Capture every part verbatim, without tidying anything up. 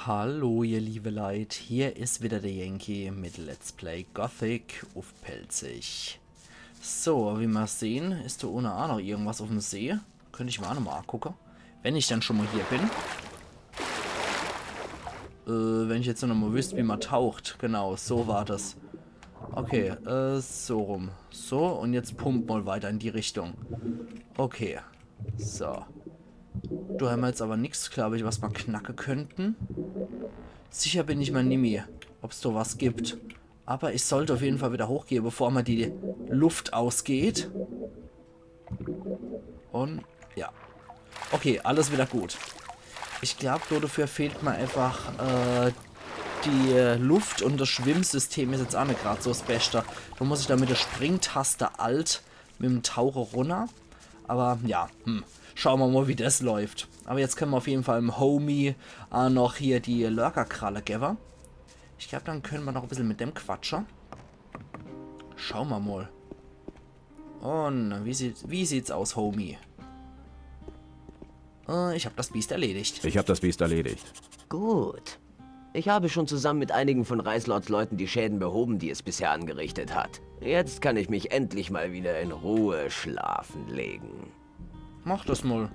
Hallo, ihr liebe Leit, hier is wieder der Yankee mit Let's Play Gothic uff Pälzisch. So, wie mer sehn, is do unne aa noch irgendwas uff'm See. Könnt ich mer aa nochmol angucke. Wenn ich dann schon mol hier bin. Äh, wenn ich jetzt noch mol wüsst, wie mer taucht. Genau, so war das. Okay, äh, so rum. So, un jetzt pump mol weiter in die Richtung. Okay, so. Do hämmer jetzt awwer nix, glaab ich, was mer knacke könnten. Sicher bin ich mer nimmi, ob's do was gibt. Awwer ich sollt uff jeden Fall wieder hochgehe, bevor mer die Luft ausgeht. Un ja. Okay, alles wieder gut. Ich glaab, do dafür fehlt mer einfach, äh, die Luft un das Schwimmsystem is jetzt aa net grad so 's Beschte. Do muss ich dann mit der Springtaste Alt mit'm Tauche runner. Awwer ja, hm. Schaue mer mol, wie das läuft. Awwer jetzt könne mer uff jeden Fall em Homie, äh, noch hier die Lurkerkralle gewwe. Ich glaab, dann könne mer noch e bissel mit dem quatsche. Schaue mer mol. Un wie sieht, wie sieht's aus, Homie? Äh, ich hab das Biest erledigt. Ich hab das Biest erledigt. Gut. Ich habe schon zusammen mit einigen von Reislords Leuten die Schäden behoben, die es bisher angerichtet hat. Jetzt kann ich mich endlich mal wieder in Ruhe schlafen legen. Mach das mol.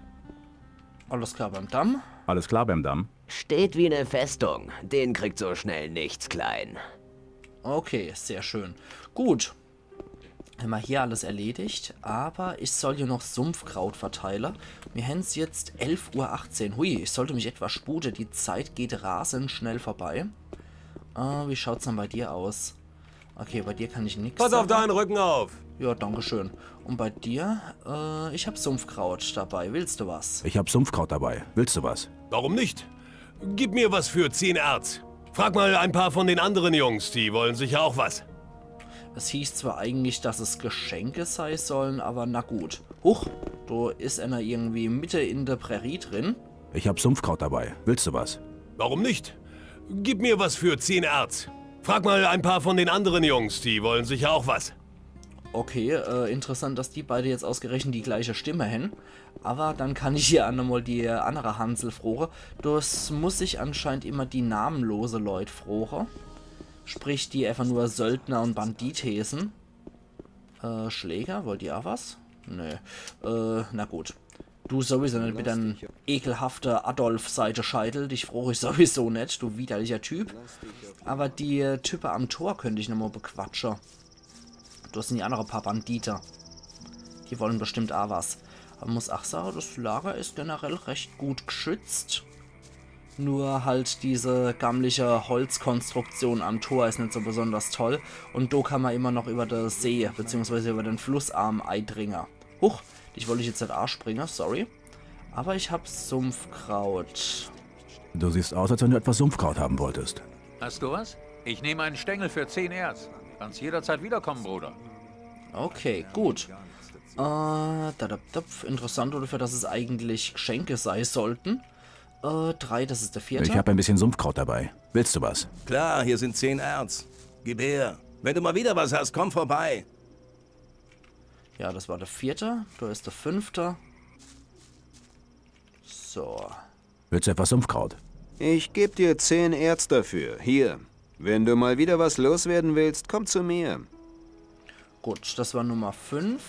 Alles klar beim Damm? Alles klar beim Damm? Steht wie eine Festung. Den kriegt so schnell nichts klein. Okay, sehr schön. Gut. Hämmer hier alles erledigt, awwer ich soll jo noch Sumpfkraut verteile. Mir hän's jetzt elf Uhr achtzehn. Hui, ich sollt mich etwas spute. Die Zeit geht rasend schnell vorbei. Äh, wie schaut's dann bei dir aus? Okay, bei dir kann ich nix Pass auf sage. Deinen Rücken auf. Ja, danke schön. Un bei dir? Äh, ich hab Sumpfkraut dabei. Willst du was? Ich hab Sumpfkraut dabei. Willst du was? Warum nicht? Gib mir was für zehn Erz. Frag mal ein paar von den anderen Jungs, die wollen sicher auch was. Es hieß zwar eigentlich, dass es Geschenke sei sollen, awwer na gut. Huch, do is eener irgendwie mitte in der Prärie drin. Ich hab Sumpfkraut dabei. Willst du was? Warum nicht? Gib mir was für zehn Erz. Frag mal ein paar von den anderen Jungs, die wollen sicher auch was. Okay, äh, interessant, dass die beide jetzt ausgerechnet die gleiche Stimme hän. Awwer dann kann ich hier aa nochmol die annere Hansel froche. Das muss ich anscheinend immer die namenlose Leit froche. Sprich, die einfach nur Söldner un Bandit heeßen. Äh, Schläger, wollt ihr aa was? Nö. Äh, na gut. Du sowieso net mit deinem ekelhafte Adolf-Seidescheitel. Dich froch ich sowieso net, du widerlicher Typ. Awwer die, äh, Type am Tor könnt ich nochmol bequatsche. Do sin die annere paar Bandite. Die wollen bestimmt aa was. Awwer muss aa sage, das Lager is generell recht gut gschützt. Nur halt diese gammliche Holzkonstruktion am Tor is net so besonders toll. Un do kann mer immer noch über de See, beziehungsweise über den Flussarm eidringe. Huch, dich wollt ich jetzt net aaspringe, sorry. Awwer ich hab Sumpfkraut. Du siehst aus, als wenn du etwas Sumpfkraut haben wolltest. Hast du was? Ich nehme einen Stängel für zehn Erz. Kannst jederzeit wiederkommen, Bruder. Okay, gut. Äh, da, da, da, interessant, oder, für dass es eigentlich Geschenke sei sollten. Äh, drei, das is der vierte. Ich hab ein bisschen Sumpfkraut dabei. Willst du was? Klar, hier sind zehn Erz. Gib her. Wenn du mal wieder was hast, komm vorbei. Ja, das war der vierte. Da is der fünfte. So. Willst du etwas Sumpfkraut? Ich geb dir zehn Erz dafür. Hier. Wenn du mal wieder was loswerden willst, komm zu mir. Gut, das war Nummer fünf.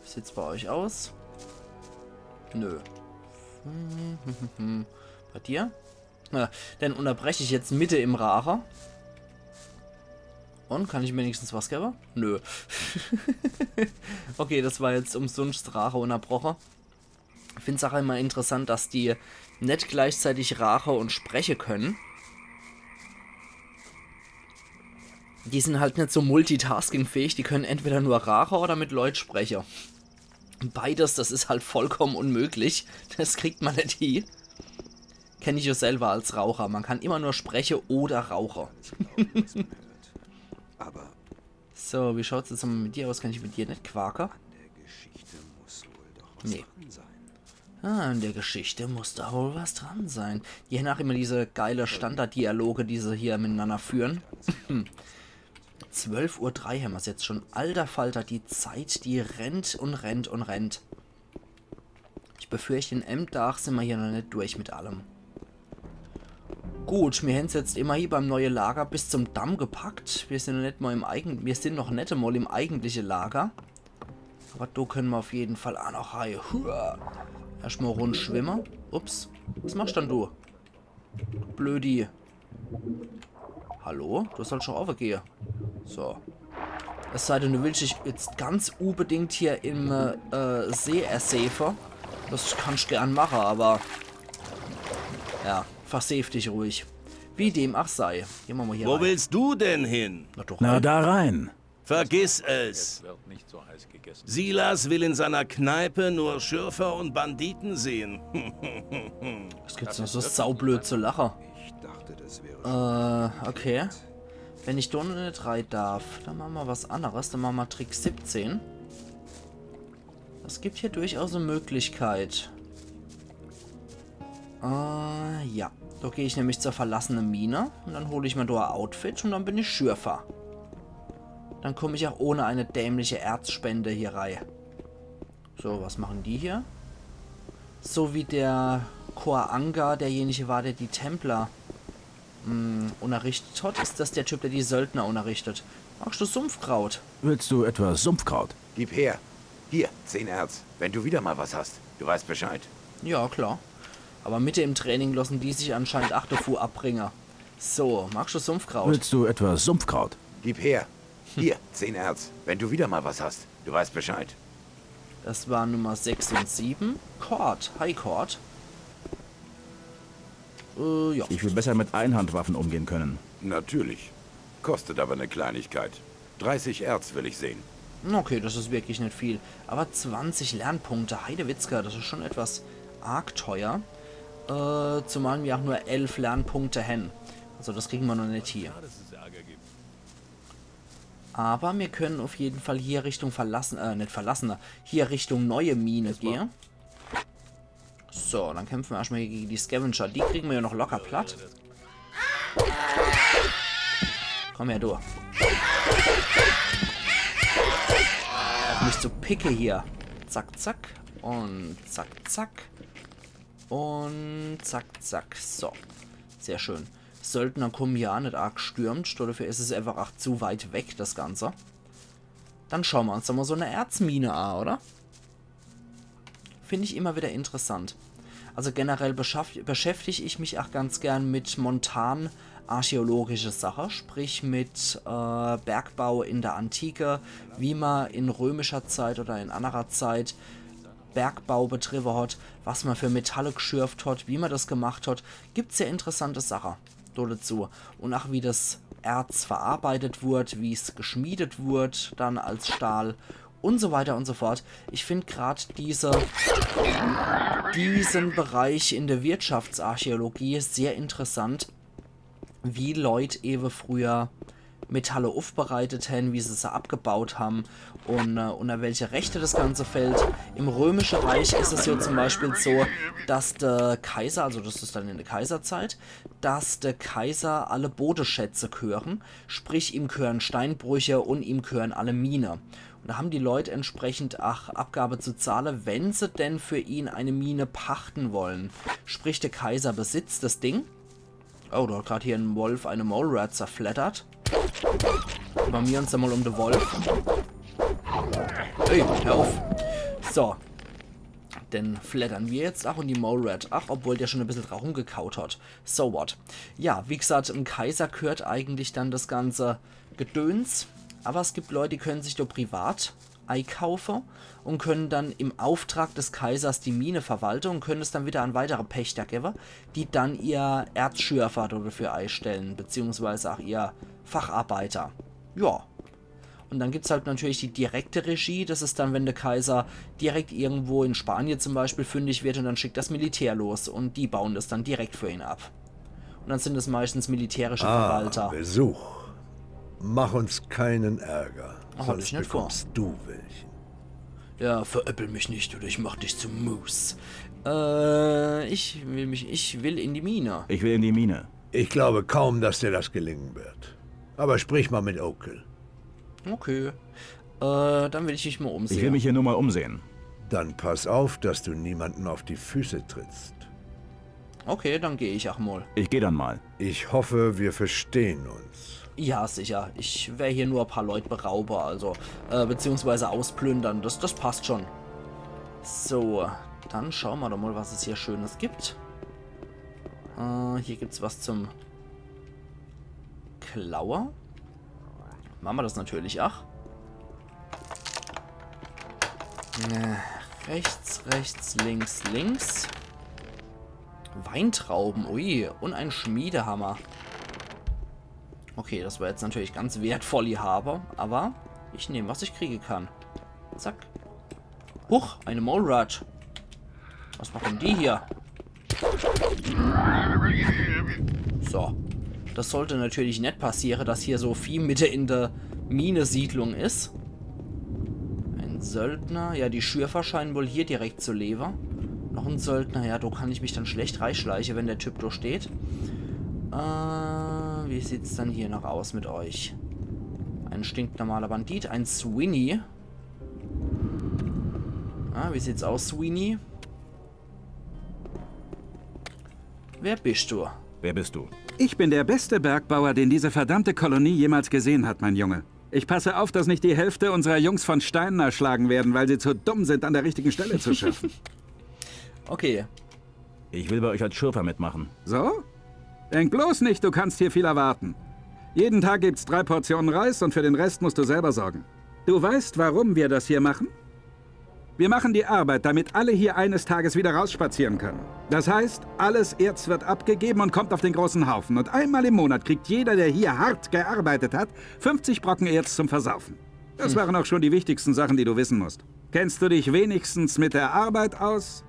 Wie sieht's bei euch aus? Nö. Bei dir? Na, dann unterbrech ich jetzt mitte im Raache. Und kann ich wenigstens was gewwe? Nö. Okay, das war jetzt umsunscht Raache unterbroche. Find's aa immer interessant, dass die net gleichzeitig raache und spreche können. Die sin halt net so multitaskingfähig, die können entweder nur raache oder mit Leit spreche. Beides, das is halt vollkommen unmöglich. Das kriegt mer net hie. Kenn ich jo selber als Raucher. Mer kann immer nur spreche oder rauche. Aber So, wie schaut's jetzt mit dir aus? Kann ich mit dir net quake? Geschichte muss wohl doch was Nee. Dran sein. Ah, an der Geschichte muss da wohl was dran sein. Je nach immer diese geile Standarddialoge, die se hier miteinander führen. Zwölf Uhr drei hämmer's jetzt schon. Alter Falter, die Zeit, die rennt und rennt und rennt. Ich befürcht, in em Tag sin mer hier noch net durch mit allem. Gut, mir hän's jetzt immerhin beim neue Lager bis zum Damm gepackt. Mir sin noch net mal im Eigen-, mir sin noch net mal im eigentliche Lager. Aber do könne mer auf jeden Fall aa noch rei. Hua. Erscht mal rund schwimme. Ups. Was machst dann du? Blödi. Hallo? Du sollst schon runnergehe. So. Es sei denn, du willst dich jetzt ganz unbedingt hier im äh, See ersefe. Das kannst gern mache, aber ja, verseef dich ruhig. Wie dem auch sei. Geh mer mal hier Wo rei. Willst du denn hin? Na doch. Na, da rein. Vergiss es. Silas will in seiner Kneipe nur Schürfer und Banditen sehen. Es gibt noch so saublöd zu lache. Ich dachte, das wäre. Äh, okay. Wenn ich do noch net rei darf, dann mache mer was anderes. Dann mache mer Trick siebzehn. Es gibt hier durchaus e Möglichkeit. Äh, ja. Do geh ich nämlich zur verlassene Mine und dann hol ich mir do e Outfit und dann bin ich Schürfer. Dann komm ich auch ohne eine dämliche Erzspende hier rei. So, was machen die hier? So wie der Koa Angar derjenige war, der die Templer mh, unterrichtet hat, ist das der Typ, der die Söldner unterrichtet. Magst du Sumpfkraut? Willst du etwa Sumpfkraut? Gib her. Hier, zehn Erz. Wenn du wieder mal was hast, du weißt Bescheid. Ja, klar. Aber mitte im Training lassen die sich anscheinend ach devu abbringe. So, magst du Sumpfkraut? Willst du etwa Sumpfkraut? Gib her. Hier, zehn Erz. Wenn du wieder mal was hast, du weißt Bescheid. Das war Nummer sechs und sieben. Kord. Hi, Kord. Äh, ja. Ich will besser mit Einhandwaffen umgehen können. Natürlich. Kostet aber eine Kleinigkeit. Dreißig Erz will ich sehen. Okay, das ist wirklich net viel. Aber zwanzig Lernpunkte, Heidewitzka, das ist schon etwas arg teuer. Äh, zumal mir auch nur elf Lernpunkte hän. Also das kriegen wir noch net hier. Aber wir können auf jeden Fall hier Richtung verlassen, äh, net verlassene, hier Richtung neue Mine gehen. So, dann kämpfen wir erstmal gegen die Scavenger. Die kriegen wir ja noch locker platt. Komm her, du. Auf mich zu picke hier. Zack, zack. Und zack, zack. Und zack, zack. So. Sehr schön. Söldner kommen ja net arg gestürmt. Dafür ist es einfach ach zu weit weg, das Ganze. Dann schauen wir uns doch mal so eine Erzmine an, oder? Finde ich immer wieder interessant. Also generell beschaff- beschäftige ich mich auch ganz gern mit montan-archäologische Sache, sprich mit äh, Bergbau in der Antike, wie man in römischer Zeit oder in anderer Zeit Bergbau betrieben hat, was man für Metalle geschürft hat, wie man das gemacht hat. Gibt's sehr interessante Sache do dazu. Und auch wie das Erz verarbeitet wird, wie es geschmiedet wird, dann als Stahl und so weiter und so fort. Ich finde gerade diese, diesen Bereich in der Wirtschaftsarchäologie sehr interessant, wie Leute eben früher Metalle aufbereitet haben, wie sie sie abgebaut haben und äh, unter welche Rechte das Ganze fällt. Im Römischen Reich ist es ja zum Beispiel so, dass der Kaiser, also das ist dann in der Kaiserzeit, dass der Kaiser alle Bodeschätze gehören, sprich ihm gehören Steinbrüche und ihm gehören alle Mine. Und da haben die Leute entsprechend auch Abgabe zu zahlen, wenn sie denn für ihn eine Mine pachten wollen. Sprich, der Kaiser besitzt das Ding. Oh, da hat gerade hier ein Wolf eine Mole Rat zerfleddert. Kümmern wir uns da mal um den Wolf. Ey, hör auf. So. Den fleddern wir jetzt auch und die Mole Rat. Ach, obwohl der schon ein bisschen dran rumgekaut hat. So what. Ja, wie gesagt, dem Kaiser gehört eigentlich dann das ganze Gedöns. Aber es gibt Leute, die können sich da privat einkaufen und können dann im Auftrag des Kaisers die Mine verwalten und können es dann wieder an weitere Pächter geben, die dann ihr Erzschürfer dafür einstellen, beziehungsweise auch ihr Facharbeiter. Ja. Und dann gibt's halt natürlich die direkte Regie, das ist dann, wenn der Kaiser direkt irgendwo in Spanien zum Beispiel fündig wird und dann schickt das Militär los und die bauen das dann direkt für ihn ab. Und dann sind es meistens militärische Ah, Verwalter. Besuch. Mach uns keinen Ärger, Ach, sonst ich nicht vor. Bekommst du welchen. Ja, veräppel mich nicht oder ich mach dich zu Mus. Äh, ich will mich, ich will in die Mine. Ich will in die Mine. Ich glaube kaum, dass dir das gelingen wird. Aber sprich mal mit Okel. Okay. Äh, dann will ich mich mal Ich umsehen. will mich hier nur mal umsehen. Dann pass auf, dass du niemanden auf die Füße trittst. Okay, dann geh ich ach mol. Ich geh dann mal. Ich hoffe, wir verstehen uns. Ja, sicher. Ich wer hier nur e paar Leut beraube, also, äh, beziehungsweise ausplündern. Das, das passt schon. So, dann schaue ma doch mol, was es hier Schönes gibt. Äh, hier gibt's was zum Klaue. Mache ma das natürlich ach. Äh, rechts, rechts, links, links. Weintrauben, ui. Und ein Schmiedehammer. Okay, das war jetzt natürlich ganz wertvoll, die Habe, aber ich nehm, was ich kriege kann. Zack. Huch, eine Mole Rat. Was macht denn die hier? So. Das sollte natürlich net passiere, dass hier so Vieh mitte in der Mine-Siedlung is. Ein Söldner. Ja, die Schürfer scheinen wohl hier direkt zu lewe. Noch en Söldner. Ja, do kann ich mich dann schlecht reischleiche, wenn der Typ do steht. Äh, wie sieht's dann hier noch aus mit euch? Ein stinknormaler Bandit, ein Sweeney. Ah, wie sieht's aus, Sweeney? Wer bist du? Wer bist du? Ich bin der beste Bergbauer, den diese verdammte Kolonie jemals gesehen hat, mein Junge. Ich passe auf, dass nicht die Hälfte unserer Jungs von Steinen erschlagen werden, weil sie zu dumm sind, an der richtigen Stelle zu schürfen. Okay. Ich will bei euch als Schürfer mitmachen. So? Denk bloß nicht, du kannst hier viel erwarten. Jeden Tag gibt's drei Portionen Reis und für den Rest musst du selber sorgen. Du weißt, warum wir das hier machen? Wir machen die Arbeit, damit alle hier eines Tages wieder rausspazieren können. Das heißt, alles Erz wird abgegeben und kommt auf den großen Haufen. Und einmal im Monat kriegt jeder, der hier hart gearbeitet hat, fünfzig Brocken Erz zum Versaufen. Das waren auch schon die wichtigsten Sachen, die du wissen musst. Kennst du dich wenigstens mit der Arbeit aus?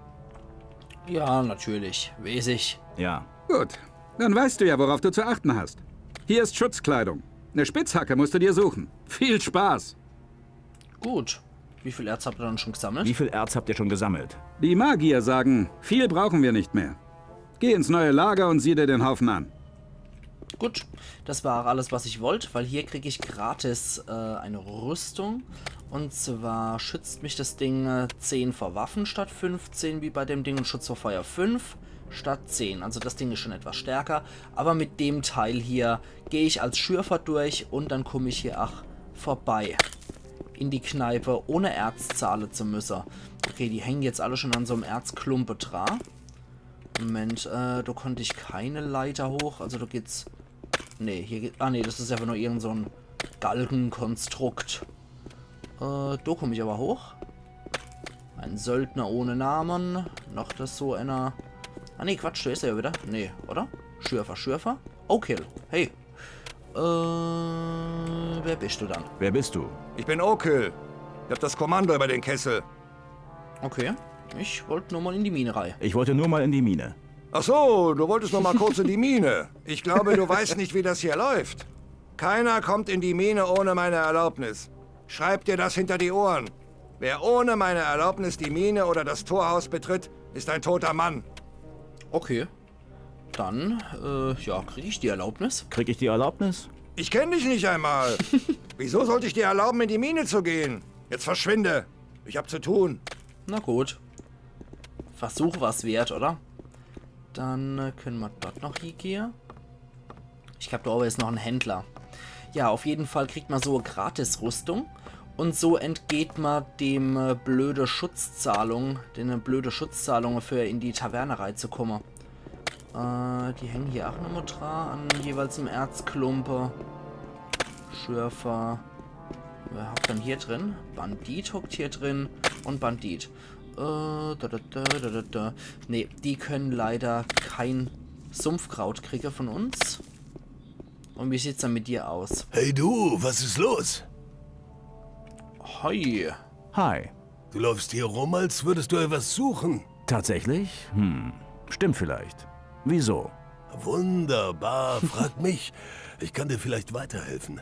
Ja, natürlich. Weiß ich. Ja. Gut, dann weißt du ja, worauf du zu achten hast. Hier ist Schutzkleidung. Eine Spitzhacke musst du dir suchen. Viel Spaß! Gut. Wie viel Erz habt ihr dann schon gesammelt? Wie viel Erz habt ihr schon gesammelt? Die Magier sagen, viel brauchen wir nicht mehr. Geh ins neue Lager und sieh dir den Haufen an. Gut, das war auch alles, was ich wollt, weil hier krieg ich gratis äh, eine Rüstung. Und zwar schützt mich das Ding äh, zehn vor Waffen statt fünfzehn wie bei dem Ding und Schutz vor Feuer fünf statt zehn. Also das Ding ist schon etwas stärker. Aber mit dem Teil hier gehe ich als Schürfer durch und dann komme ich hier auch vorbei in die Kneipe, ohne Erz zahle zu müsse. Okay, die hängen jetzt alle schon an so einem Erzklumpe dra. Moment, äh, do konnt ich keine Leiter hoch, also do geht's. Nee, hier geht. Ah, nee, das ist einfach nur irgend so ein Galgenkonstrukt. Äh, do komm ich aber hoch. Ein Söldner ohne Namen. Noch das so einer. Ah, nee, Quatsch, do ist er ja wieder. Nee, oder? Schürfer, Schürfer. Oak Hill. Hey. Äh, wer bist du dann? Wer bist du? Ich bin Oak Hill. Ich hab das Kommando über den Kessel. Okay. Ich wollte nur mal in die Mine rein. Ich wollte nur mal in die Mine. Ach so, du wolltest noch mal kurz in die Mine. Ich glaube, du weißt nicht, wie das hier läuft. Keiner kommt in die Mine ohne meine Erlaubnis. Schreib dir das hinter die Ohren. Wer ohne meine Erlaubnis die Mine oder das Torhaus betritt, ist ein toter Mann. Okay. Dann, äh, ja, krieg ich die Erlaubnis? Krieg ich die Erlaubnis? Ich kenn dich nicht einmal. Wieso sollte ich dir erlauben, in die Mine zu gehen? Jetzt verschwinde. Ich hab zu tun. Na gut. Versuch war's wert, oder? Dann äh, können wir dort noch hiegehe. Ich glaub, da oben ist noch ein Händler. Ja, auf jeden Fall kriegt man so eine Gratis-Rüstung. Und so entgeht man dem äh, blöde Schutzzahlung, den äh, blöde Schutzzahlungen für in die Taverne reinzukommen. Äh, die hängen hier auch nochmal dran, an jeweils einem Erzklumpe. Schürfer. Wer hockt dann hier drin? Bandit hockt hier drin. Und Bandit. Äh, da, da, da, da, da, da. Nee, die können leider kein Sumpfkraut kriegen von uns. Und wie sieht's dann mit dir aus? Hey du, was ist los? Hoi. Hi. Du läufst hier rum, als würdest du etwas suchen. Tatsächlich? Hm. Stimmt vielleicht. Wieso? Wunderbar, frag mich. Ich kann dir vielleicht weiterhelfen.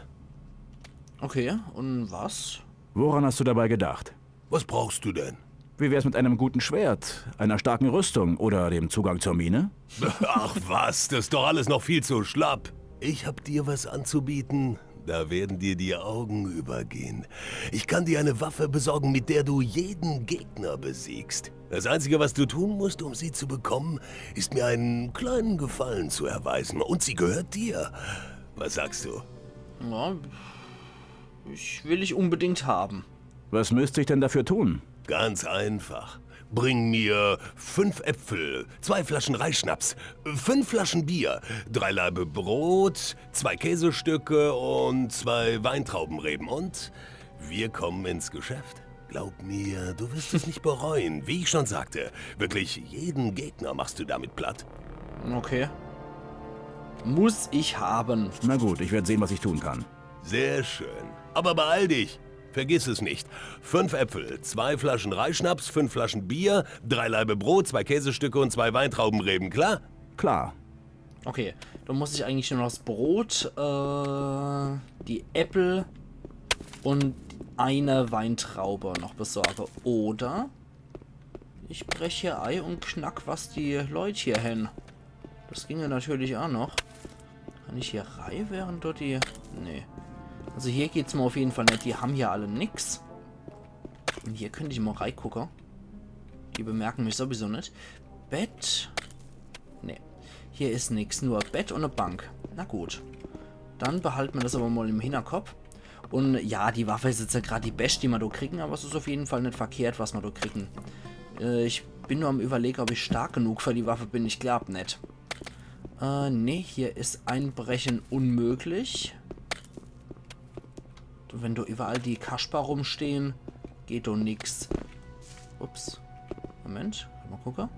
Okay, und was? Woran hast du dabei gedacht? Was brauchst du denn? Wie wär's mit einem guten Schwert, einer starken Rüstung oder dem Zugang zur Mine? Ach was, das ist doch alles noch viel zu schlapp. Ich hab dir was anzubieten, Da werden dir die Augen übergehen. Ich kann dir eine Waffe besorgen, mit der du jeden Gegner besiegst. Das Einzige, was du tun musst, um sie zu bekommen, ist mir einen kleinen Gefallen zu erweisen. Und sie gehört dir. Was sagst du? Ja, ich will ich unbedingt haben. Was müsste ich denn dafür tun? Ganz einfach. Bring mir fünf Äpfel, zwei Flaschen Reisschnaps, fünf Flaschen Bier, drei Laibe Brot, zwei Käsestücke und zwei Weintraubenreben und wir kommen ins Geschäft. Glaub mir, du wirst es nicht bereuen. Wie ich schon sagte, wirklich jeden Gegner machst du damit platt. Okay. Muss ich haben. Na gut, ich werde sehen, was ich tun kann. Sehr schön. Aber beeil dich. Vergiss es nicht. Fünf Äpfel, zwei Flaschen Reisschnaps, fünf Flaschen Bier, drei Laibe Brot, zwei Käsestücke und zwei Weintraubenreben, klar? Klar. Okay, dann muss ich eigentlich nur noch das Brot, äh, die Äppel und eine Weintraube noch besorge. Oder ich brech hier ei und knack, was die Leut hier hen. Das ginge natürlich auch noch. Kann ich hier rei, während dort die... Nee. Also hier geht's mal auf jeden Fall net. Die haben hier alle nix. Und hier könnt ich mal reigucke. Die bemerken mich sowieso net. Bett. Nee. Hier is nix. Nur Bett und e Bank. Na gut. Dann behalten wir das aber mal im Hinterkopf. Und ja, die Waffe is jetzt ja grad die best, die ma do kriegen, aber es is auf jeden Fall net verkehrt, was ma do kriegen. Äh, ich bin nur am Überlegen, ob ich stark genug für die Waffe bin. Ich glaub net. Äh, nee, hier is Einbrechen unmöglich. Wenn do überall die Kasper rumstehen, geht do nix. Ups. Moment, mal gucke.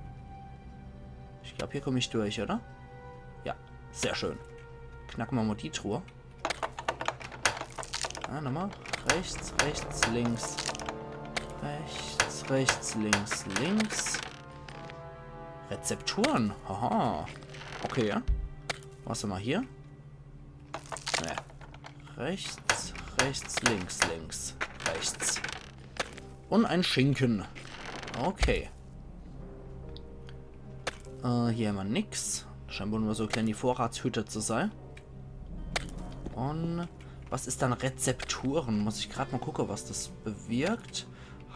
Ich glaub, hier komm ich durch, oder? Ja, sehr schön. Knacken wir mal die Truhe. Ah, nochmal. Rechts, rechts, links. Rechts, rechts, links, links. Rezepturen. Haha. Okay. Was haben wir hier? Ne. Rechts, rechts, links, links, rechts. Und ein Schinken. Okay. Äh, hier haben wir nix. Scheint wohl nur so klein die Vorratshütte zu sein. Und was is dann Rezepturen? Muss ich grad mal gucke, was das bewirkt.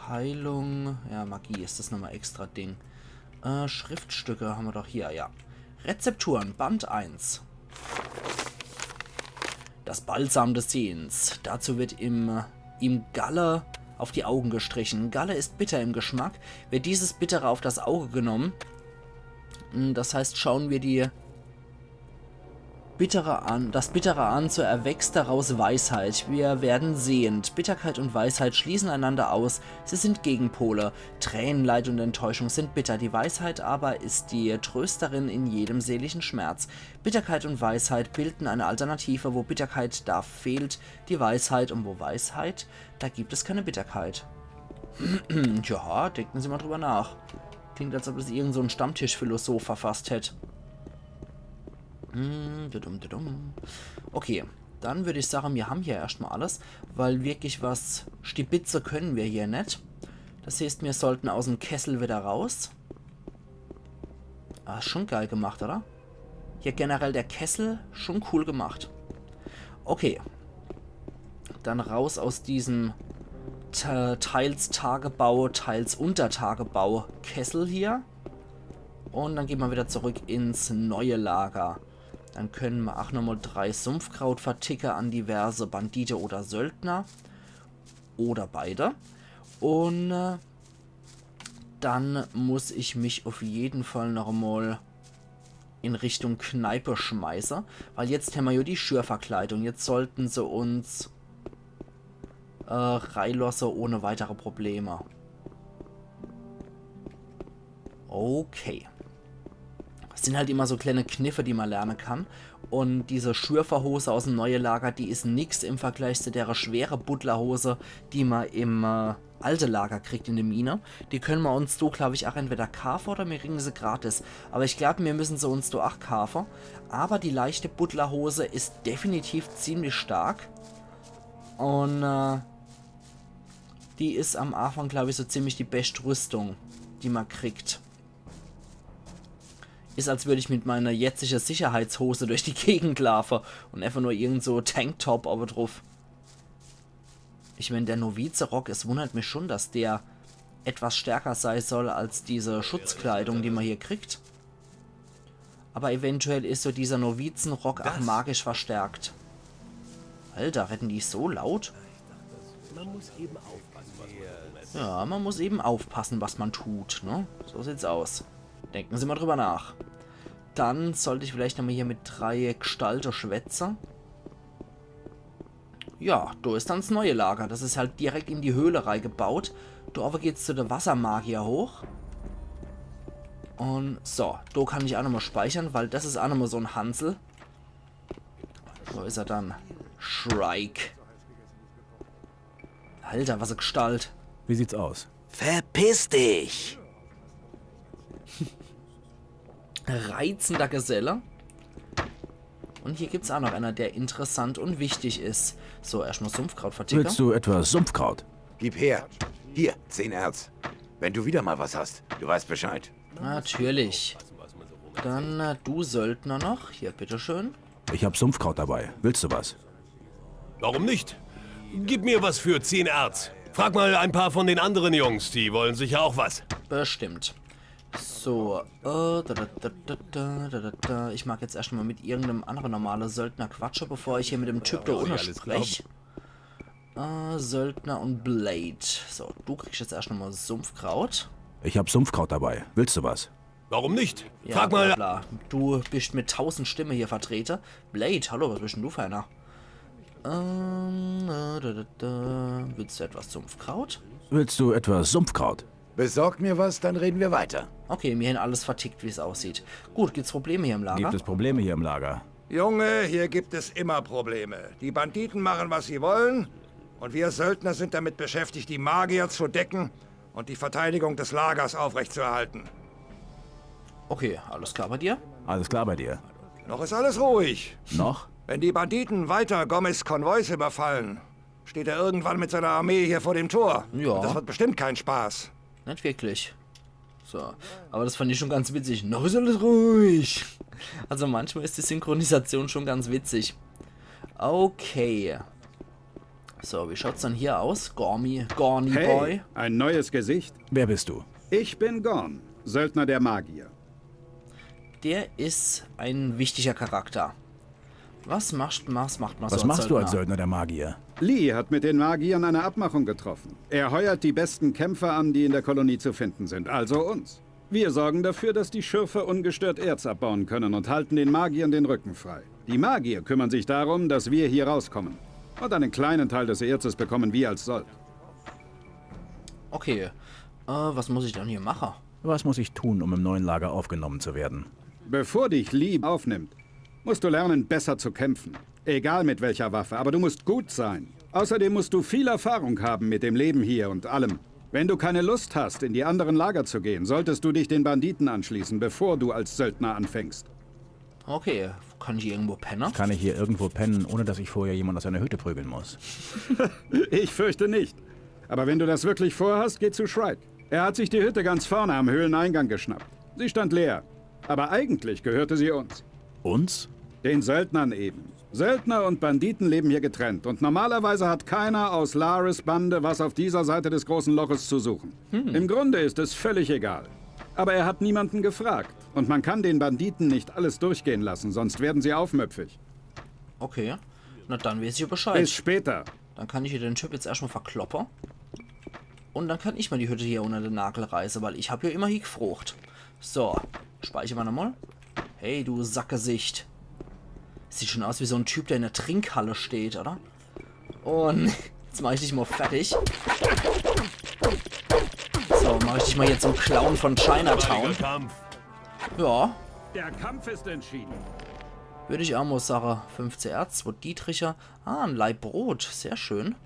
Heilung. Ja, Magie is das nochmal extra Ding. Äh, Schriftstücke haben wir doch hier, ja. Rezepturen, Band eins. Das Balsam des Sehens. Dazu wird im, ihm Galle auf die Augen gestrichen. Galle ist bitter im Geschmack. Wird dieses Bittere auf das Auge genommen, hm, das heißt, schauen wir die Bittere an, das Bittere an, so erwächst daraus Weisheit. Wir werden sehend. Bitterkeit und Weisheit schließen einander aus. Sie sind Gegenpole. Tränen, Leid und Enttäuschung sind bitter. Die Weisheit aber ist die Trösterin in jedem seelischen Schmerz. Bitterkeit und Weisheit bilden eine Alternative. Wo Bitterkeit, da fehlt die Weisheit. Und wo Weisheit, da gibt es keine Bitterkeit. Ja, denken Sie mal drüber nach. Klingt, als ob das irgend so ein Stammtischphilosoph verfasst hätt. Hm, dudum, dudum. Okay, dann würd ich sagen, wir haben hier erscht mal alles, weil wirklich was stibitze können wir hier net. Das heißt, wir sollten aus dem Kessel wieder raus. Ah, schon geil gemacht, oder? Hier generell der Kessel, schon cool gemacht. Okay. Dann raus aus diesem te-, teils Tagebau, teils Untertagebau Kessel hier. Und dann gehen wir wieder zurück ins neue Lager. Dann können wir auch nochmal drei Sumpfkraut verticke an diverse Bandite oder Söldner. Oder beide. Und, äh, dann muss ich mich auf jeden Fall noch mal in Richtung Kneipe schmeiße, weil jetzt hämmer ja die Schürverkleidung. Jetzt sollten se uns, äh, reilosse ohne weitere Probleme. Okay. Das sind halt immer so kleine Kniffe, die man lernen kann. Und diese Schürferhose aus dem neue Lager, die is nix im Vergleich zu der schwere Buddlerhose, die man im, äh, alte Lager kriegt in der Mine. Die können wir uns so, glaub ich, auch entweder kaufen oder wir kriegen sie gratis. Aber ich glaub, wir müssen sie uns so auch kaufen. Aber die leichte Buddlerhose is definitiv ziemlich stark. Und, äh, die is am Anfang, glaub ich, so ziemlich die best Rüstung, die man kriegt. Is, als würd ich mit meiner jetzige Sicherheitshose durch die Gegend laafe un einfach nur irgend so Tanktop owwe druff. Ich mein, der Novizerock, es wundert mich schon, dass der etwas stärker sei soll als diese Schutzkleidung, die ma hier kriegt. Aber eventuell is so dieser Novizenrock auch magisch verstärkt. Alter, redden die so laut? Ja, man muss eben aufpassen, was man tut, ne? So sieht's aus. Denken Sie mal drüber nach. Dann sollt ich vielleicht nochmal hier mit drei Gestalte schwätze. Ja, do is dann 's neue Lager. Das is halt direkt in die Höhle reigebaut. Do owwe geht's zu de Wassermagier hoch. Un so, do kann ich auch nochmal speichere, weil das is auch nochmal so 'n Hansel. Wo is er dann? Shrike. Alter, was e Gestalt. Wie sieht's aus? Verpiss dich! Reizender Geselle. Un hier gibt's auch noch einer, der interessant un wichtig is. So, erstmal Sumpfkraut verticke. Willst du etwas Sumpfkraut? Gib her. Hier, zehn Erz. Wenn du wieder mal was hast, du weißt Bescheid. Natürlich. Dann äh, du Söldner noch. Hier, bitteschön. Ich hab Sumpfkraut dabei. Willst du was? Warum nicht? Gib mir was für zehn Erz. Frag mal ein paar von den anderen Jungs, die wollen sicher auch was. Bestimmt. So, äh, da, da, da. Ich mag jetzt erstmal mit irgendeinem anderen normalen Söldner quatsche, bevor ich hier mit dem Typ da unne sprech. Äh, Söldner un Blade. So, du kriegst jetzt erst nochmal Sumpfkraut. Ich hab Sumpfkraut dabei. Willst du was? Warum nicht? Ja, frag mal. Bla, bla. Du bist mit tausend Stimme hier vertrete. Blade, hallo, was bist denn du für einer? Ähm, äh, da, da, da. Willst du etwas Sumpfkraut? Willst du etwas Sumpfkraut? Besorg mir was, dann reden wir weiter. Okay, mir hen alles vertickt, wie's aussieht. Gut, gibt's Probleme hier im Lager? Gibt es Probleme hier im Lager? Junge, hier gibt es immer Probleme. Die Banditen machen, was sie wollen, und wir Söldner sind damit beschäftigt, die Magier zu decken und die Verteidigung des Lagers aufrechtzuerhalten. Okay, alles klar bei dir? Alles klar bei dir? Noch ist alles ruhig. Noch? Wenn die Banditen weiter Gomez Konvois überfallen, steht er irgendwann mit seiner Armee hier vor dem Tor. Ja. Und das wird bestimmt kein Spaß. Net wirklich. So, aber das fand ich schon ganz witzig. Noch is alles ruhig. Also manchmal is die Synchronisation schon ganz witzig. Okay. So, wie schaut's dann hier aus? Gormy, Gorny Boy. Hey, ein neues Gesicht. Wer bist du? Ich bin Gorn, Söldner der Magier. Der is ein wichtiger Charakter. Was machst, was macht man so als Söldner? Was machst du als Söldner der Magier? Lee hat mit den Magiern eine Abmachung getroffen. Er heuert die besten Kämpfer an, die in der Kolonie zu finden sind, also uns. Wir sorgen dafür, dass die Schürfe ungestört Erz abbauen können und halten den Magiern den Rücken frei. Die Magier kümmern sich darum, dass wir hier rauskommen. Und einen kleinen Teil des Erzes bekommen wir als Sold. Okay, äh, was muss ich dann hier mache? Was muss ich tun, um im neuen Lager aufgenommen zu werden? Bevor dich Lee aufnimmt, musst du lernen, besser zu kämpfen. Egal mit welcher Waffe, aber du musst gut sein. Außerdem musst du viel Erfahrung haben mit dem Leben hier und allem. Wenn du keine Lust hast, in die anderen Lager zu gehen, solltest du dich den Banditen anschließen, bevor du als Söldner anfängst. Okay, kann ich irgendwo penne? Kann ich hier irgendwo pennen, ohne dass ich vorher jemand aus einer Hütte prügeln muss? Ich fürchte nicht. Aber wenn du das wirklich vorhast, geh zu Shrike. Er hat sich die Hütte ganz vorne am Höhleneingang geschnappt. Sie stand leer. Aber eigentlich gehörte sie uns. Uns? Den Söldnern eben. Söldner und Banditen leben hier getrennt und normalerweise hat keiner aus Lares Bande was auf dieser Seite des großen Loches zu suchen. Im Grunde ist es völlig egal. Aber er hat niemanden gefragt und man kann den Banditen nicht alles durchgehen lassen, sonst werden sie aufmüpfig. Okay, na dann weiß ich Bescheid. Bis später. Dann kann ich hier den Typ jetzt erstmal verkloppe. Und dann kann ich mir die Hütte hier unter den Nagel reiße, weil ich hab hier immerhin gefrocht. So, speichere mer nochmal. Hey, du Sackgesicht. Sieht schon aus wie so ein Typ, der in der Trinkhalle steht, oder? Und jetzt mach ich dich mal fertig. So, mach ich dich mal jetzt zum Clown von Chinatown. Kampf. Ja. Der Kampf ist entschieden. Würd ich auch mal sage, fünfzeh Erz, zwei Dietricher. Ah, ein Laib Brot, sehr schön.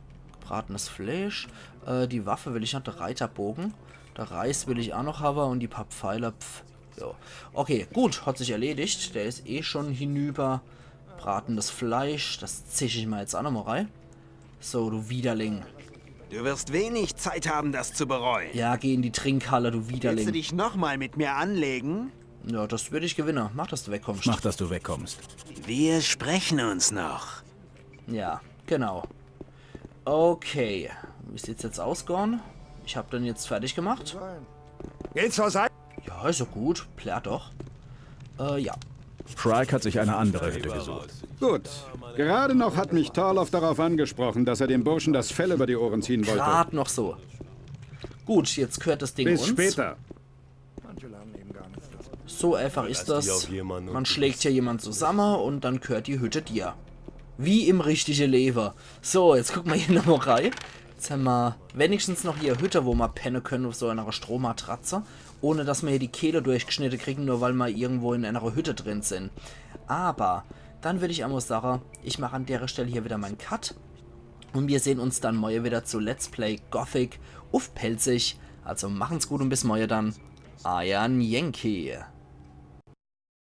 Gebratenes Fleisch. Äh, die Waffe will ich noch, der Reiterbogen. Der Reis will ich auch noch haben und die paar Pfeile, pf. So. Okay, gut, hat sich erledigt. Der ist eh schon hinüber. Bratenes Fleisch, das zisch ich mal jetzt auch nochmal rein. So, du Widerling. Du wirst wenig Zeit haben, das zu bereuen. Ja, geh in die Trinkhalle, du Widerling. Willst du dich nochmal mit mir anlegen? Ja, das würd ich gewinne. Mach, dass du wegkommst. Mach, dass du wegkommst. Wir sprechen uns noch. Ja, genau. Okay. Wie sieht's jetzt aus, Gorn? Ich hab den jetzt fertig gemacht. Geh zur Seite. Ja, is ja gut. Plärr doch. Äh, ja. Frike hat sich eine andere Hütte gesucht. Gut. Gerade noch hat mich Torloff darauf angesprochen, dass er dem Burschen das Fell über die Ohren ziehen wollte. Grad noch so. Gut, jetzt gehört das Ding Bis uns. Später. So einfach is die das. auf jemanden Man und schlägt hier jemand zusammen und dann gehört die Hütte dir. Wie im richtige Lewe. So, jetzt guck ma hier nochmal rein. Jetzt haben wir wenigstens noch hier Hütte, wo ma penne können auf so einer Strohmatratze, ohne dass ma hier die Kehle durchgeschnitte kriegen, nur weil ma irgendwo in einer Hütte drin sind. Aber dann würd ich einmal sagen, ich mache an der Stelle hier wieder meinen Cut und wir sehen uns dann morgen wieder zu Let's Play Gothic auf Pälzisch. Also machen's gut und bis morgen dann. Euer Yankee.